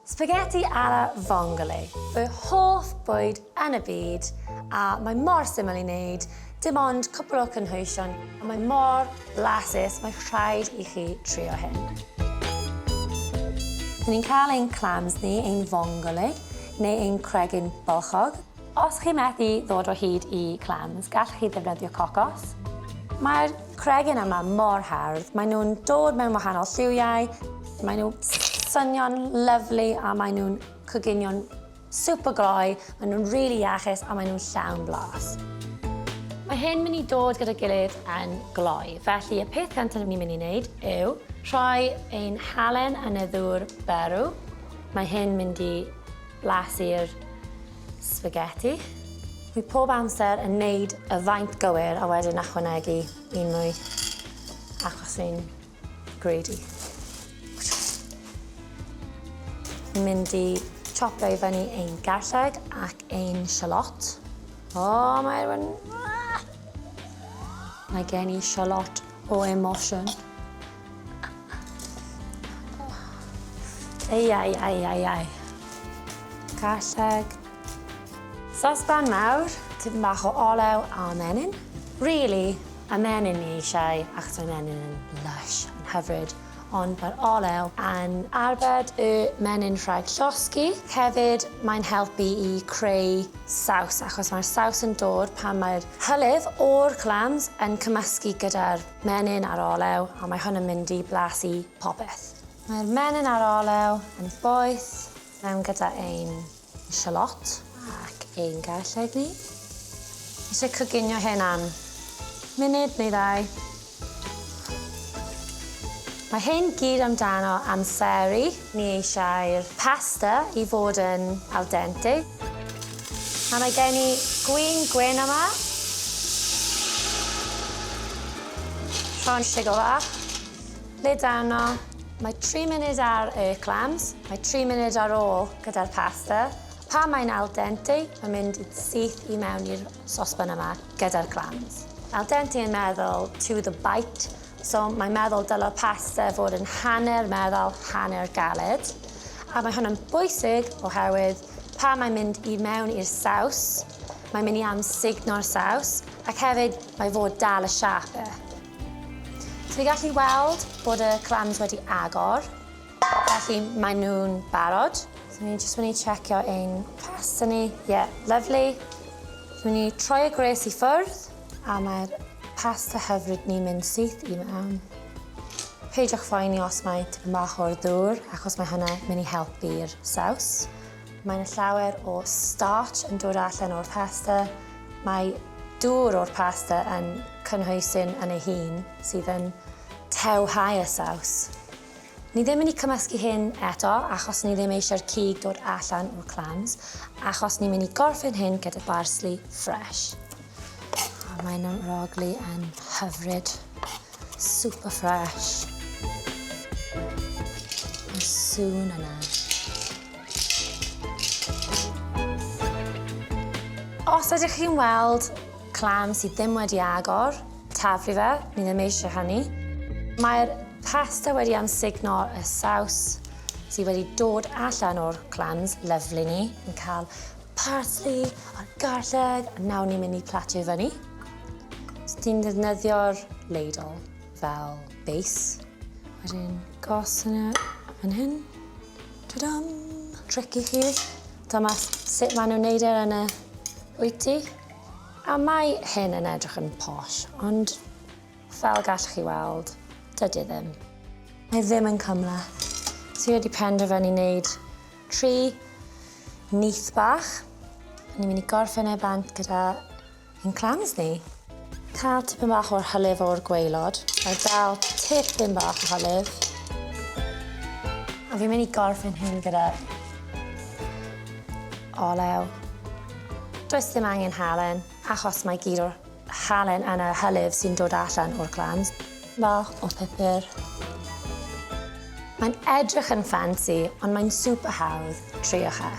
Spaghetti alla vongole, fy hoff bwyd yn y byd, a mae mor syml i wneud, dim ond cwpl o cynhwysion, a mae mor blasus, mae rhaid i chi trio hyn. Dyn ni'n cael ein clams ni, ein vongole, neu ein cregyn bylchog. Os chi methu ddod o hyd i clams, gallwch chi ddefnyddio cocos. Mae'r cregyn yma mor hardd, maen nhw'n dod mewn wahanol lliwiau, maen nhw'n swnio'n lyfli a maen nhw'n coginio'n super gloi, maen nhw'n rili iachus a maen nhw'n llawn blas. Mae hyn mynd i dod gyda gilydd yn gloi, felly y peth cyntaf ni'n mynd i wneud yw rhoi ein halen yn y ddŵr berw. Mae hyn mynd i blasu'r spaghetti. Dwi pob amser yn neud y faint gywir a wedyn ychwanegu un mwy achos fi'n greedy. Fi'n mynd i chopio i fyny ein garlleg ac ein shallot. O, oh, mae rhywun... Ah! Mae gen i shallot o emosiwn. Ei, ai, ai, ai, ai. Garlleg. Sosban mawr, tipyn bach o olew a menyn. Really, y menyn ni eisiau, achos mae menyn yn lush, yn hyfryd, ond mae'r olew yn arbed y menyn rhag llosgi. Hefyd, mae'n helpu i creu saws, achos mae'r saws yn dod pan mae'r hylif o'r clams yn cymysgu gyda'r menyn a'r olew, a mae hwn yn mynd i blasu popeth. Mae'r menyn a'r olew yn boeth mewn gyda ein shallot ac ein garlleg ni. Eisiau coginio hyn am munud neu ddau. Mae hyn gyd amdano amseru. Ni eisiau'r pasta i fod yn al dente. A mae gen i gwin gwyn yma. Rho'n sigl fach. Lid arno. Mae 3 munud ar y clams, mae 3 munud ar ôl gyda'r pasta. Pan mae'n al dente, mae'n mynd yn syth i mewn i'r sosban yma gyda'r clams. Al dente yn meddwl to the bite, so mae'n meddwl dylai'r pasta fod yn hanner meddal, hanner galed. A mae hwn yn bwysig oherwydd pan mae'n mynd i mewn i'r saws, mae'n mynd i amsugno'r saws, ac hefyd mae fod dal y siâp e. So fi gallu weld bod y clams wedi agor, felly maen nhw'n barod. So ni'n jyst mynd i checio ein pasta ni. Yeah, lovely. So mynd i troi y gwres i ffwrdd, a mae'r pasta hyfryd ni'n mynd syth i mewn. Peidiwch phoeni os mae tipyn bach o'r ddŵr, achos mae hwnna mynd i helpu'r saws. Mae 'na llawer o starch yn dod allan o'r pasta. Mae dŵr o'r pasta yn cynhwysyn yn ei hun sydd yn tewhau y saws. Ni ddim mynd i cymysgu hyn eto achos ni ddim eisiau'r cig dod allan o'r clams achos ni'n mynd i gorffen hyn gyda barsli fresh. A mae'n rogli yn hyfryd. Super fresh. Mae'r sŵn yna. Os ydych chi'n weld clam sydd ddim wedi agor, taflu fe, ni ddim eisiau hynny. Mae'r pasta wedi amsugno y saws sydd wedi dod allan o'r clams lyfli ni. Ni'n cael parsley a'r garlleg, a nawr ni'n mynd i platio i fyny. So ti'n defnyddio'r ladle fel base. Wedyn gos yna fan hyn. Ta-dam! Tric i chi. Dyma sut maen nhw'n neud e yn y bwyty. A mae hyn yn edrych yn posh, ond fel gallwch chi weld, dydy e ddim. Mae ddim yn cymhleth. So fi wedi penderfynu wneud tri nyth bach. Ni'n mynd i gorffen e bant gyda Ein clams ni. Cael tipyn bach o'r hylif o'r gwaelod. Mae dal tipyn bach o hylif. A fi'n mynd i gorffen hyn gyda olew. Does ddim angen halen, achos mae gyd o'r halen yn y hylif sy'n dod allan o'r clams. Bach o pupur. Mae'n edrych yn ffansi, ond mae'n super hawdd. Triwch e.